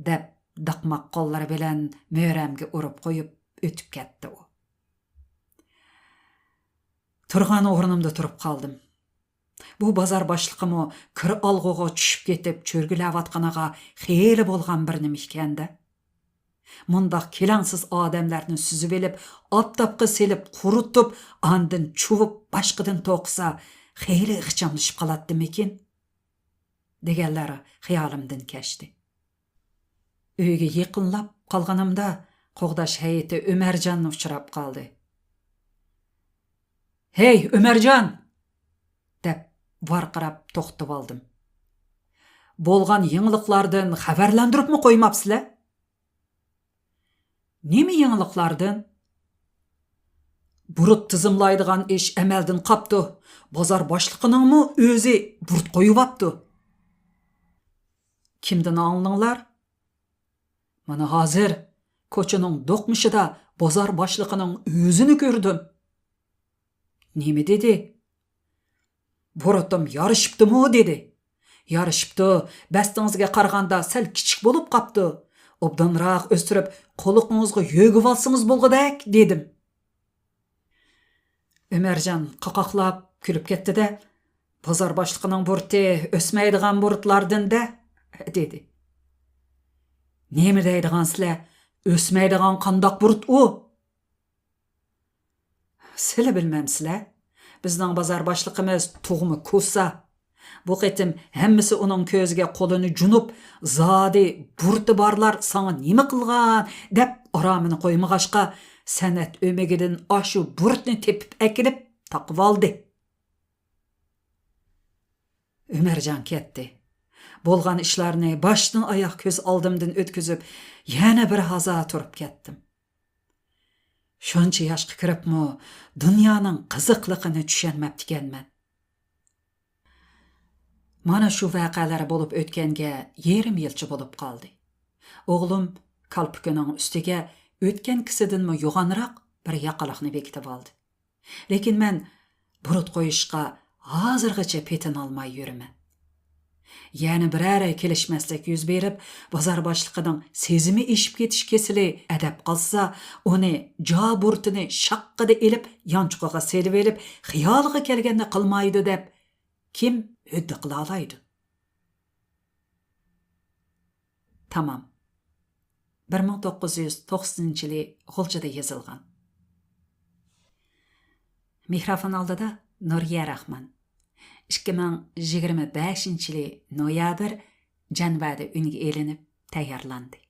دەپ، داقماق قوللىرى بىلەن مۈرەمگە ئۇرۇپ قويۇپ ئۆتۈپ كەتتى ئۇ. تۇرغان ئورنۇمدا تۇرۇپ قالدىم. بۇ بازار باشلىقىمۇ كىر ئالغۇغا چۈشۈپ كېتىپ چۆرگىلەۋاتقىنىغا خېلى بولغان بىر نېمە ئىكەن-دە. مۇنداق كېلەڭسىز ئادەملەرنى سۈزۈۋېلىپ، ئاپتاپقا سېلىپ قۇرۇتۇپ، ئاندىن چۇۋۇپ باشقىدىن توقۇسا، خېلى ئىخچاملىشىپ قالاتتىمىكىن؟ دېگەنلەر خىيالىمدىن كەچتى. ئۆيگە يېقىنلاپ قالغىنىمدا، قوغداش ھەيئىتى ئۆمەرجاننى ئۇچراپ قالدى. «ھەي، ئۆمەرجان!» دەپ ۋارقىراپ توختىۋالدىم. «بولغان يېڭىلىقلاردىن خەۋەرلەندۈرۈپمۇ قويماپسىلەر؟» «نېمە يېڭىلىقلاردىن؟» «بۇرۇت تىزىملايدىغان ئىش ئەمەلدىن قاپتۇ. بازار باشلىقىنىڭمۇ ئۆزى بۇرۇت قويۇۋاپتۇ.» «كىمدىن ئاڭلىدىڭلار؟» «مانا ھازىر كوچىنىڭ دوقمۇشىدا بازار باشلىقىنىڭ ئۆزىنى كۆردۈم.» «نېمە دېدى؟» «بۇرۇتۇم يارىشىپتىمۇ؟» دېدى. «يارىشىپتۇ، بەستىڭىزگە قارىغاندا سەل كىچىك بولۇپ قاپتۇ. ئوبدانراق ئۆستۈرۈپ، قۇلىقىڭىزغا يۆگىۋالسىڭىز بولغۇدەك» دېدىم. ئۆمەرجان قاقاقلاپ كۈلۈپ كەتتى-دە، «بازار باشلىقىنىڭ بۇرۇتى ئۆسمەيدىغان بۇرۇتلاردىن-دە» دېدى. «نېمە دەيدىغانسىلەر؟ ئۆسمەيدىغان قانداق بۇرۇت ئۇ؟» سىلە بىلمەمسىلە؟ بىزنىڭ بازار باشلىقىمىز تۇغما كوسا. بۇ قېتىم ھەممىسى ئۇنىڭ كۆزىگە قولىنى جۇنۇپ، زادى بۇرتى بارلار ساڭا نېمە قىلغان دەپ ئارامىنى قويمىغاچقا، سەنئەت ئۆمىكىدىن ئاشۇ بۇرتنى تېپىپ ئەكېلىپ تاقىۋالدى. ئۆمەرجان كەتتى. بولغان ئىشلارنى باشتىن ئاياق كۆز ئالدىمدىن ئۆتكۈزۈپ، يەنە بىر ھازا تۇرۇپ كەتتىم. شۇنچە ياشقا كىرىپمۇ دۇنيانىڭ قىزىقلىقىنى چۈشەنمەپتىكەنمەن. مانا شۇ ۋەقەلەر بولۇپ ئۆتكەنگە يېرىم يىلچە بولۇپ قالدى. ئوغلۇم كالپۇكىنىڭ ئۈستىگە ئۆتكەنكىسىدىنمۇ يوغانراق بىر ياقىلىقنى بېكىتىۋالدى. لېكىن مەن بۇرۇت قويۇشقا ھازىرغىچە پېتىنالماي يۈرىمەن. يەنە بىرەر كېلىشمەسلىك يۈز بېرىپ، بازار باشلىقىنىڭ سېزىمى ئېشىپ كېتىش كېسىلى ئەدەپ قالسا، ئۇنى جا بۇرتىنى شاققىدە ئېلىپ يانچۇقىغا سېلىۋېلىپ، خىيالىغا كەلگەننى قىلمايدۇ دەپ كىم ھۆددە قىلالايدۇ؟ تامام. بىر مىڭ توققۇز يۈز توقسىنىنچى يىلى غۇلجىدا يېزىلغان. مىكروفون ئالدىدا نۇرىيە راخمان. ئىككى مىڭ يىگىرمە بەشىنچى يىلى نويابىر، جەنۋەدە ئۈنگە ئېلىنىپ تەييارلاندى.